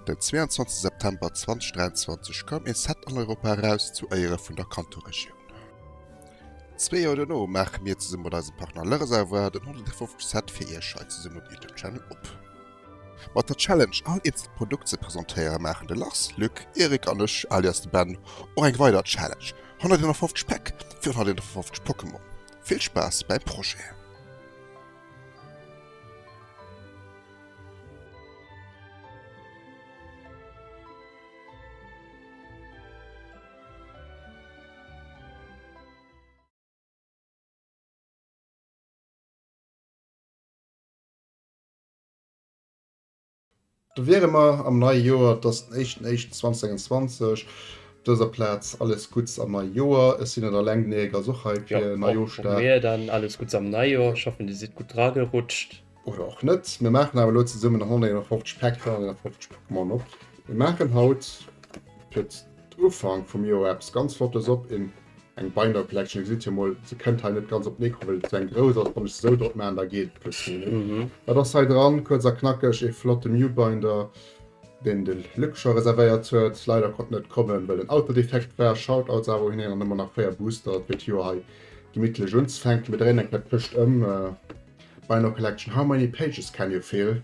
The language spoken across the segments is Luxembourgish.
Den 22 September 2023 koum ee Set an Europa eraus zu Éiere vun der Kanto-Regioun. Zwee Joer dono maache mir zesumme mat eisem Partner Le Reservoir den 150. Set fir iech hei zesummen um Youtube Channel op. Mat der Challenge all eenzelt Produkt ze presentéiere maachen de Lars, Luc, Eric an ech alias de Ben och eng weider Challenge, 151 Päck fir 151 Pokémon. Vill Spaass beim Projet! Do wiere mer am neie Joer, et ass den éischten éischten 2026. Op dëser Plaz alles Gutts am neie Joer. Ech sinn net alleng, den Eric ass och hei Jo, fir och vu Neijooschdag. mir dann alles Gutts am Neijoer. Ech hoffen dir sidd gutt dragerutscht. Oder och net. Mir maachen awer elo zesummen 151 Päck, 151 Pokémon op. Mir maachen haut fir d'Ufank vum Joer eppes ganz Flottes op, een eng Binder Collection. Dir gesitt jo mol, se kënnt hei net ganz op den Ecran, well et esou eng grouss ass. Wann ech se esou drop maachen, da geet et plus méi net. Wat ass hei dran? Kuerz a knackeg, ee flotte Mew Binder, deen de Luc scho reservéiert huet. Leider konnt en net kommen, well den Auto defekt war. Shoutouts awer un hien an ëmmer nach 4 Booster fir d'Joer hei gemittlech unzefänken. Mir dréinen eng Kéier d'Këscht ëm. Binder Collection, How many pages can you fill?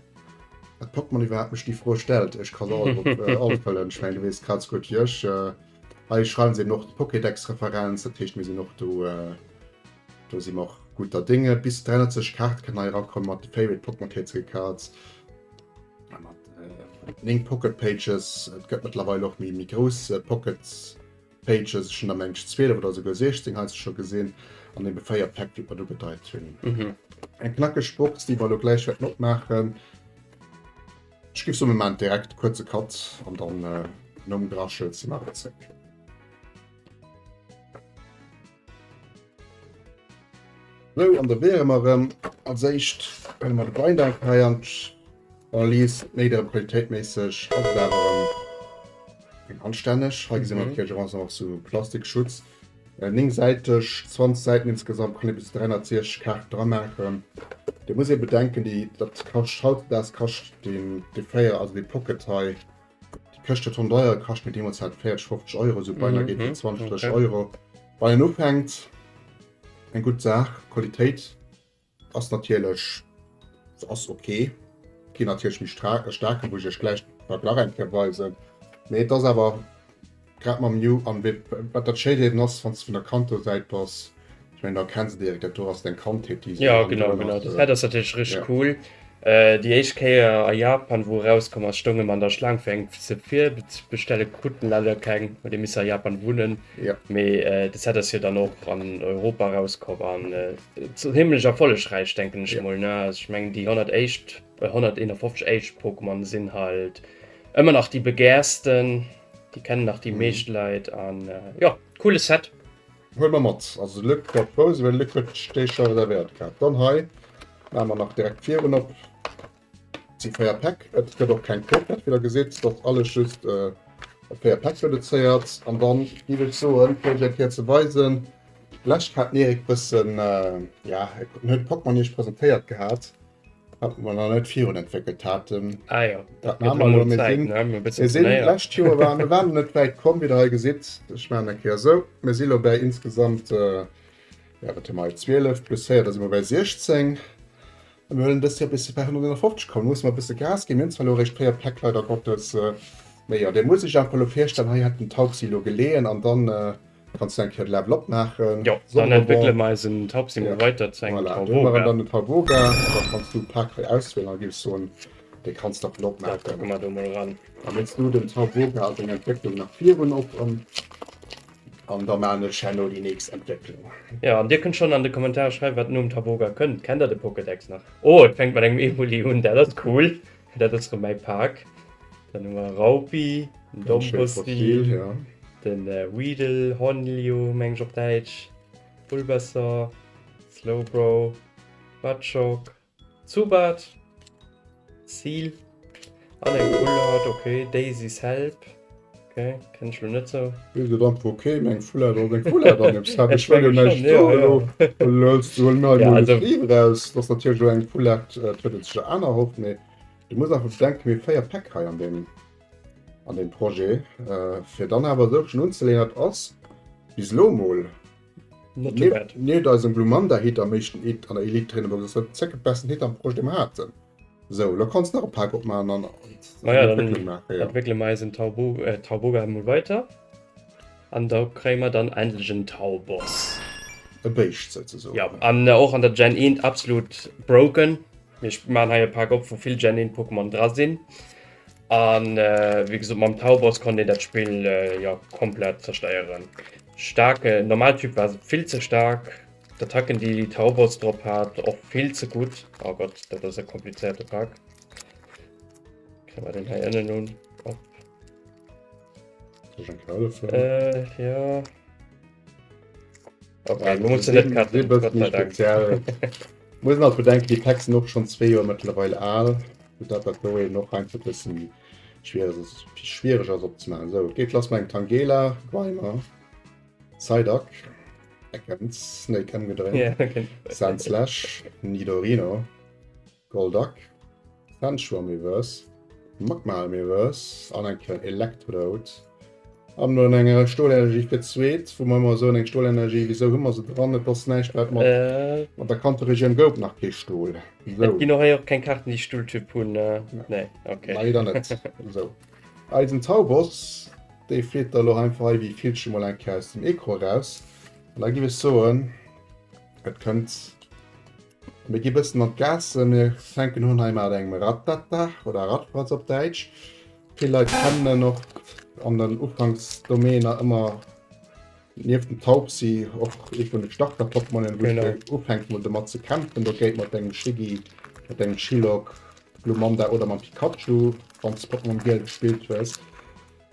Wat Pokémon iwwerhaapt mech déi Fro stellt, ech ka se all drop all fëllen. Ech mengen du weess grad esou gutt wéi ech. Hei schreiwen se eben och d'Pokédex-Referenz, dat heescht mir sinn och do, do si mer och guter Dinge. Bis 360 Kaarte kënnen hei erakommen mat de Favorite Pokémon TCG Cards a mat 9 Pocket Pages. Et gëtt mëttlerweil och méi méi grouss Pocket Pages, ech hunn der mengen ech 12 oder esouguer 16 heiansdo scho gesinn an ebe 4 Päck, wéi mer do gedeit hunn. Eng knackeg Box, déi mer elo gläich wäerten opmaachen. Ech géif soen, mir maachen direkt kuerze Cut an dann nom Graschel si mer erëm zréck. Sou, an da wiere mer erëm. Als éischt huele mer de Binder hei an d'Analyse. Méi der qualitéitméisseg ass et awer erëm eng anstänneg. Hei gesi mer natierlech och nach sou Plastikschutz. 9 Säiteg, 20 Säiten insgesamt, kann ee bis 360 Kaarten dra maachen. Dir muss ee bedenken, déi dat kascht hautdesdaags kascht deen dee 4, also dee Pocket hei, déi Këscht huet 100 Euro kascht, mee deemools hat 40, 50 Euro, sou Binder geet fir 20, 30 Euro. Wann een ufänkt, eng gutt Saach, Qualitéit ass natierlech, se ass ok, ginn natierlech méi staark, wou ech iech gläich de Verglach eng Kéier weisen, mee et ass awer grad mam New an wat dat Schéint eben ass, wann s de vun der Kanto-Säit bass, ech mengen da kenns de direkt, dat do ass deng Kandheet, déi Ja genau, genau, dat Set ass natierlech richteg cool. Déi éischt Kéier a Japan wou erauskomm ass, stounge mer an der Schlaang fir eng ze virbestelle, kruten leider keng, huet ee misse a Japan wunnen. Mee de Set ass jo dann och an Europa erauskomm an zimlech erfollegräich denken ech mol ne. Also ech mengen déi 100 éischt, 151 éischt Pokémon sinn halt ëmmer nach déi begehrsten, déi kennen nach déi meescht Leit an jo, coole Set. Huele mer mat. Also de Luc war frou, well de Luc huet déi scho reservéiert gehat. Dann hei maache mer nach direkt virun op. Et si 4 Päck. Et gëtt och keng Code, wéi der gesitt. Et ass alles just op 4 Päck reduzéiert. An dann géif ech soen, fir iech eng Kéier ze weisen, d'lescht hat den Eric bëssen, ja, en huet Pokémon iech presentéiert gehat. Wat mer nach net virun entwéckelt haten. Ah jo, dat gëtt elo mol Zäit, ne? Mir bëssen sinn lescht Joer waren, mir waren net wäit komm, wéi der hei gesitt. Ech maachen eng Kéier esou. Mir si lo bäi insgesamt, ja, wat hu mer hei, 12 plus 4, da si mer bäi 16. A mir wëllen dëst Joer bis bei 151 kommen. Musse mer e bësse Gas ginn. Mir hunn zwar elo eréischt 4 Päck, leider Gottes. Mee jo, Dir musst iech einfach elo virstellen, hei hätt den Taubsi elo geleeën an dann Kanns du eng Kéier de Level up maachen. Jo, dann entwéckele mer eisen Taubsi mol weiter zu engem Voilà, do hu mer dann den Tauboga. Da kanns du Pak hei auswielen a giffs soen, dee kanns de och op maachen. Da kucke mer do mol eran. Da méchs du den Tauboga a seng Entwécklung nach virun op an da maan ech herno déi nächst Entwécklung. Jo, an dir kënnt schonn an de Kommentare schreiwen, wat nom Tauboga kënnt. Kennt der de Pokédex nach? Oh, et fänkt mat engem Evoli un, dat ass cool. Dat ass rëm mäi Pak. Dann hu mer Raupi, den Dombosti, den Weedle, Hornliu meng ech op Däitsch, Bulbasaur, Slowbro, Machoke, Zubat, Seal an eng Full Art, ok, Daisy's Help, ok, kenn ech lo net sou. Wéi gesot einfach ok, mee eng Full Art ass eng Full Art an eppes hat ech wëll jo näischt soen elo. Elo hëls du hol mir hei mol de Sleeve raus, dat ass natierlech elo eng Full Art, et huet een sech der aner erhofft, mee du muss einfach bedenken, mir hu 4 Päck hei an deem. An deem Projet, fir dann awer esou schonn unzeleeën, dat ass bis elo mol Not too bad. nieft eisem Glumanda-Hit am éischten Hit an der Elite Trainer Box, ass dat second-besten Hit am Projet, dee mer haten. Sou, elo kanns de nach e Pak opmaachen an Maja, dann Entwécklung maachen, jo. entwéckele mer eisen Taubo, äh, Tauboga emol weiter. An da kréie mer dann endlech en Tauboss. E Béischt souzesoen. Ja, an och an der Gen 1 absolut broken. Mir maachen hei e Pak op, wou vill Gen 1 Pokémon dra sinn. An wéi gesot, mam Tauboss konnt een dat Spill jo komplett zerstéieren. Staarke Normaltyp war vill ze staark. D'Attacken déi Tauboss drop hat och vill ze gutt. Oh Gott, dat ass e komplizéierte Pak. Kréie mer den hei ënnen un op? Soll ech eng Kéier hëllefen? Äh, ja. Okay, wir mussen net cutten, Gott sei Dank. Speziell. Muss een halt bedenken, déi Packs sinn och schonn zwee Joer mëttlerweil al, soudatt dat do eben och einfach e bëssen schwiereg ass, schwiereg ass opzemaachen. Sou, et geet lass mat engem Tangela, Grimer, Psyduck, Ekans, Snake ëmgedréint, Ja, okay. Sandslash, Nidorino, Golduck, Sensual Miiverse, Magmar Miiverse an eng Kéier Electrode. An dann eng Stolenergie fir d'zweet, wou mer ëmmer soen, eng Stolenergie, wisou hu mer se dran? Et ass näischt wat mat Äh, mat der Kantoregioun gouf nach kee Stol. et Sou, ginn och hei och keng Kaarten, déi Stultyp hunn. Äh, nee, okay. leider net. Sou, eisen Tauboss, dee flitt da lo einfach hei wéi Villche mol eng Kéier aus dem Ecran eraus. An da giff ech soen, et kënnt Mir gi bëssen an d'Gaasse. Mir fänken un hei mat engem Ratata oder Radfratz op Däitsch. Vill Leit kennen en och an den Ufanksdomäner ëmmer nieft dem Taubsi och ee vun de Starter-Pokémonen, wou Genau. du ufänks mol domat ze kämpfen. Do géint mat dengem Shiggy, mat dengem Shilok, Glumanda oder mam Pikachu, wann s Pokémon Giel gespillt hues.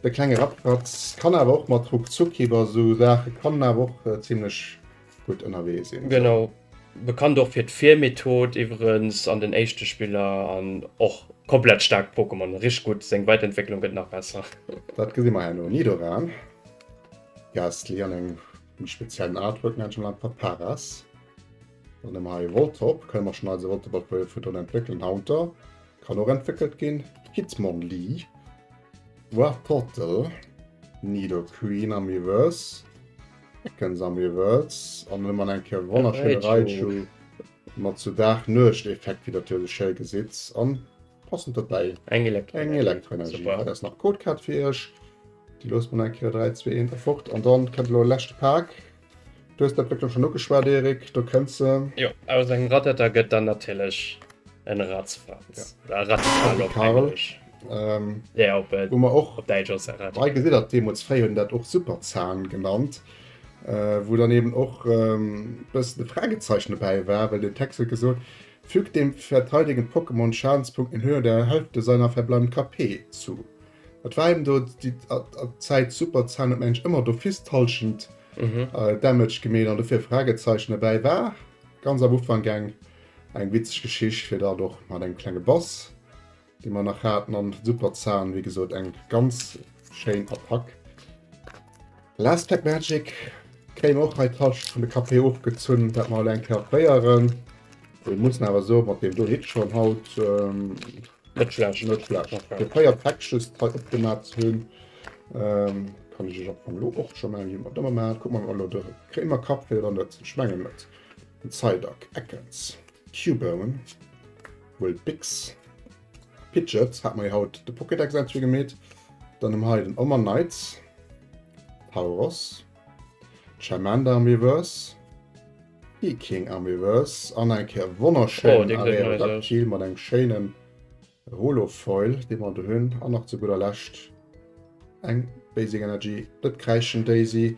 De klenge Radfratz kann awer och mat Ruckzuckhieber sou Saache kann awer och zimmlech gutt ënnerwee sinn. Genau, bekannt och fir d'Fear-Method iwwerens an den éischte Spiller an och komplett staarkt Pokémon, richteg gutt, seng Weiterentwécklung gëtt nach besser. Dat gesi mer herno. Nidoran, Gastly an engem speziellen Artwork, nennt ech mol einfach Paras. Dann hu mer hei Voltorb, kënne mer schonn eise Voltorb als Puer virdrun entwéckelen. Haunter kann och entwéckelt ginn. Hitmonlee, Wartortle, Nidoqueen am Reverse. Ekens am Reverse an ëmmer eng Kéier wonnerschöne Raichu mat sou Dag-Nuecht-Effekt, wéi der jo sou schéi gesitt. An passend dobäi eng Elektroenergie. Hei ass nach Codecard fir iech. Déi loosse mer nach eng Kéier 3, 2, 1 a fort. An dann kënnt elo e leschte Pak. Du hues d'Entwécklung schonn ugeschwat, Eric. Do kënnt se. Jo, aus engem Rattata gëtt dann natierlech en Ratzfatz. Ja. Oder Rattikarl op Englesch. Ähm, ja, op, äh, wo mer och op Däitsch ass Rattikarl. Hei gesitt der deemools fréier hunn dat och Superzahn genannt, äh, wou dann eben och ähm, bëssen de Fragezeichen dobäi war, well den Text huet gesot, Fügt dem verteidigenden Pokémon Schadenspunkt in Höhe der Hälfte seiner verbleibenden KP zu. Dat war eben do déi Zäit Superzahn huet mengen ech ëmmer d'office d'Hallschent Damage gemeet an dofir Fragezeichen dobäi war ganz am Ufank eng eng witzeg Geschicht fir dat och mat engem klenge Bass dee mer nach haten an Superzahn wéi gesot eng ganz schéin Attack. Last Pack Magic kréie mer och hei d'Hallschent vun de KP ofgezunn, dat mer elo eng Kéier probéieren. Mir mussen awer soen, mat deem do Hit schonn haut Net schlecht. Net schlecht. Fir 4 Päck just hei opgemaach ze hunn, kann ech iech am Fong elo och scho maachen, wéi mer et ëmmer maachen. Kucke mer elo do, kréie mer Kapp fir oder net? Ech mengen net. Den Psyduck, Ekans, Cubone, Vulpix, Pidgeot, hat mer jo haut de Pokédex Entry gemeet. Dann hu mer hei den Omanyte, Tauros, Charmander am Reverse, Peking am Reverse an eng Kéier wonnerschéinen Oh, dee gesäit nice aus. Aerodactyl mat engem schéinen Holofoil, dee mer do hunn. An nach zu gudder Lescht eng Basic Energy, net kräischen Daisy.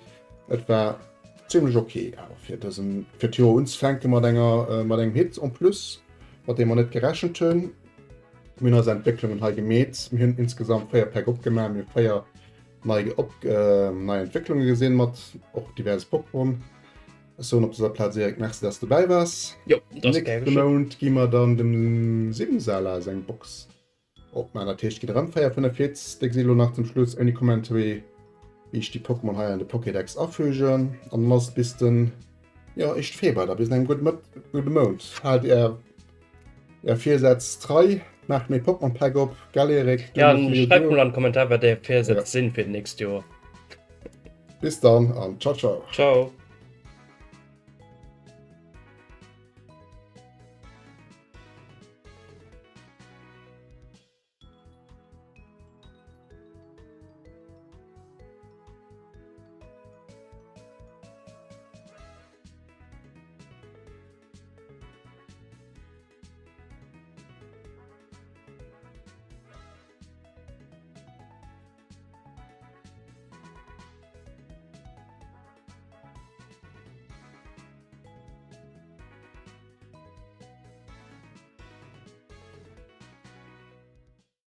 Et war zimmlech ok awer fir dësen fir d'Joer unzefänke mat enger mat engem Hit en plus, mat deem mer net gerechent hunn. Mir hunn eis Entwécklungen hei gemeet. Mir hunn insgesamt 4 Päck opgemaach, mir hu 4 nei op nei Entwécklunge gesinn mat och diverse Pokémon. Ech soen op dëser Plaz Eric Merci dass du dobäi waars. Jo, dat ass gär Nächste geschéngt. Mount gi mer dann dem Simsala seng Box opmaachen. Dat heescht ginn erëm 4, 5 Hits. Déi gesi lo nach zum Schluss ouni Commentary wéi ech déi Pokémon hei an de Pokédex afügen. An dann ass et bis den jo éischt Februar da bis an engem gudde Mëtt gudde Mount. Haalt är är Virsätz trei. Maacht méi Pokémon Pack op, gell Eric? Ja, schreift mol an d'Kommentar wat är Virsätz sinn fir d'nächst Joer. Bis dann an ciao ciao. Ciao.